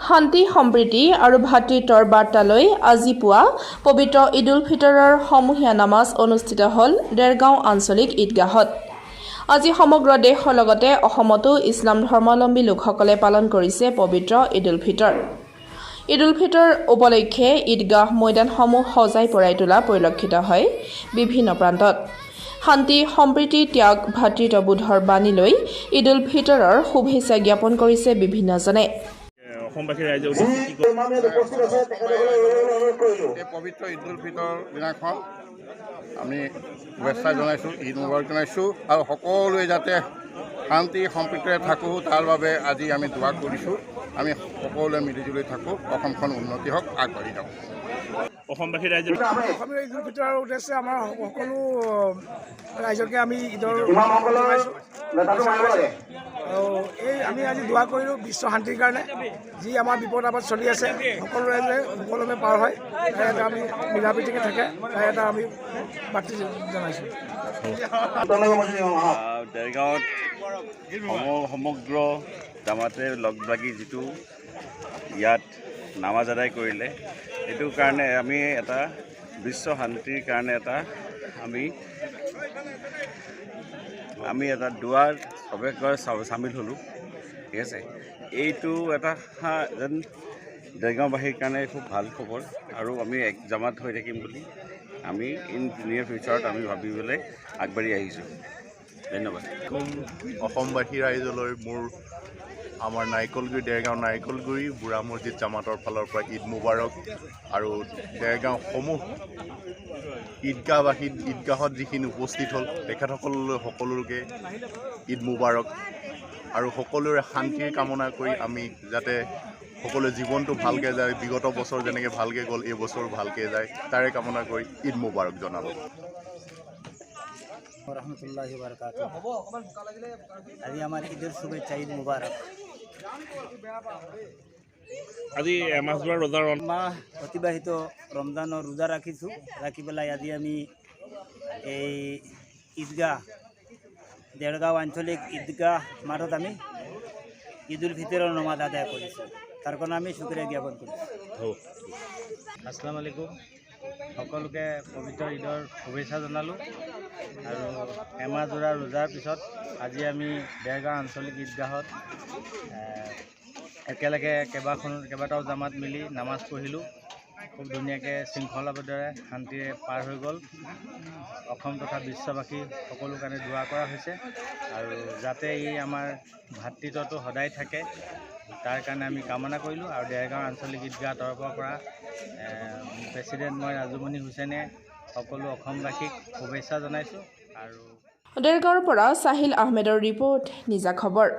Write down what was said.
শান্তি, সম্প্ৰীতি আৰু ভাতৃত্বৰ বাৰ্তা লৈ আজি পুৱা পবিত্ৰ ঈদ উল ফিতৰৰ সমূহীয়া নামাজ অনুষ্ঠিত হ'ল দেৰগাঁও আঞ্চলিক ঈদগাহত। আজি সমগ্ৰ দেশৰ লগতে অসমতো ইছলাম ধৰ্মাৱলম্বী লোকসকলে পালন কৰিছে পবিত্ৰ ঈদ উল ফিতৰ। ঈদ উল ফিতৰ উপলক্ষে ঈদগাহ মৈদানসমূহ সজাই পৰাই তোলা পৰিলক্ষিত হয় বিভিন্ন প্ৰান্তত। শান্তি, সম্প্ৰীতি, ত্যাগ, ভাতৃত্ববোধৰ বাণী লৈ ঈদ উল ফিতৰৰ শুভেচ্ছা জ্ঞাপন কৰিছে বিভিন্নজনে। অসমবাসী ৰাইজৰ উদ্দেশ্যে কি ক'ব? এই পবিত্ৰ ঈদ উল ফিতৰ দিনাখন আমি শুভেচ্ছা জনাইছোঁ, ঈদ মুবাৰক জনাইছোঁ আৰু সকলোৱে যাতে শান্তি সম্প্ৰীতিৰে থাকোঁ, তাৰ বাবে আজি আমি দোৱা কৰিছোঁ। আমি সকলোৱে মিলিজুলি থাকোঁ, অসমখন উন্নতি হওক, আগবাঢ়ি যাওক। অসমবাসী ৰাইজৰ অসমীয়া ঈদ উল ফিতৰৰ উদ্দেশ্যে আমাৰ সকলো ৰাইজকে আমি ঈদৰ জনাইছোঁ আৰু এই আমি আজি দোৱা কৰিলোঁ বিশ্ব শান্তিৰ কাৰণে। যি আমাৰ বিপদ আপদ চলি আছে, সকলো ৰাইজে সুকলমে পাৰ হয়, তাৰে এটা আমি মিলা প্ৰীতিকে থাকে, তাৰে এটা আমি বাৰ্তা জনাইছোঁ। দেৰগাঁৱত সমগ্ৰ জামাতে লগ লাগি যিটো ইয়াত নামাজ আদায় কৰিলে, সেইটো কাৰণে আমি এটা বিশ্ব শান্তিৰ কাৰণে এটা আমি এটা দোৱাৰ চবে চামিল হ'লোঁ, ঠিক আছে। এইটো এটা যেন দেৰগাঁওবাসীৰ কাৰণে খুব ভাল খবৰ আৰু আমি এক জামাত হৈ থাকিম বুলি আমি ইন নিয়াৰ ফিউচাৰত আমি ভাবি পেলাই আগবাঢ়ি আহিছোঁ। ধন্যবাদ। অসমবাসী ৰাইজলৈ মোৰ আমাৰ নাৰিকলগুৰি, দেৰগাঁও নাৰিকলগুৰি বুঢ়া মছজিদ জামাতৰ ফালৰ পৰা ঈদ মুবাৰক। আৰু দেৰগাঁও সমূহ ঈদগাহবাসী, ঈদগাহত যিখিনি উপস্থিত হ'ল, তেখেতসকললৈ সকলোকে ঈদ মুবাৰক। আৰু সকলোৰে শান্তিৰ কামনা কৰি আমি যাতে সকলোৱে জীৱনটো ভালকৈ যায়, বিগত বছৰ যেনেকৈ ভালকৈ গ'ল, এই বছৰো ভালকৈ যায়, তাৰে কামনা কৰি ঈদ মুবাৰক জনালোঁ। ৰহমতুল্লাহি বাৰকাত। আজি আমাৰ ঈদৰ শুভেচ্ছা, ঈদ মুবাৰক। আজি এমাহজোৰা ৰোজাৰ অন্ত মাহ অতিবাহিত ৰমজানৰ ৰোজা ৰাখিছোঁ। ৰাখি পেলাই আজি আমি এই ঈদগাহ, দেৰগাঁও আঞ্চলিক ঈদগাহ মাঠত আমি ঈদ উল ফিতৰৰ নমাজ আদায় কৰিছোঁ। তাৰ কাৰণে আমি শুক্ৰিয়া জ্ঞাপন কৰিছোঁ। আসসালামু আলাইকুম। সকলোকে পবিত্ৰ ঈদৰ শুভেচ্ছা জনালোঁ। আৰু এমাহজোৰা ৰোজাৰ পিছত আজি আমি দেৰগাঁও আঞ্চলিক ঈদগাহত একেলগে কেইবাটাও জামাত মিলি নামাজ পঢ়িলোঁ। খুব ধুনীয়াকৈ, শৃংখলাবদ্ধৰে, শান্তিৰে পাৰ হৈ গ'ল। অসম তথা বিশ্ববাসী সকলো কাৰণে দোৱা কৰা হৈছে আৰু যাতে এই আমাৰ ভাতৃত্বটো সদায় থাকে, তাৰ কাৰণে আমি কামনা কৰিলোঁ। আৰু দেৰগাঁও আঞ্চলিক ঈদগাহ তৰফৰ পৰা প্ৰেচিডেণ্ট মই ৰাজুমণি হুছেইনে সকলো অসমবাসীক শুভেচ্ছা জনাইছোঁ আৰু দেৰগাঁৱৰ পৰা চাহিল আহমেদৰ ৰিপৰ্ট, নিজা খবৰ।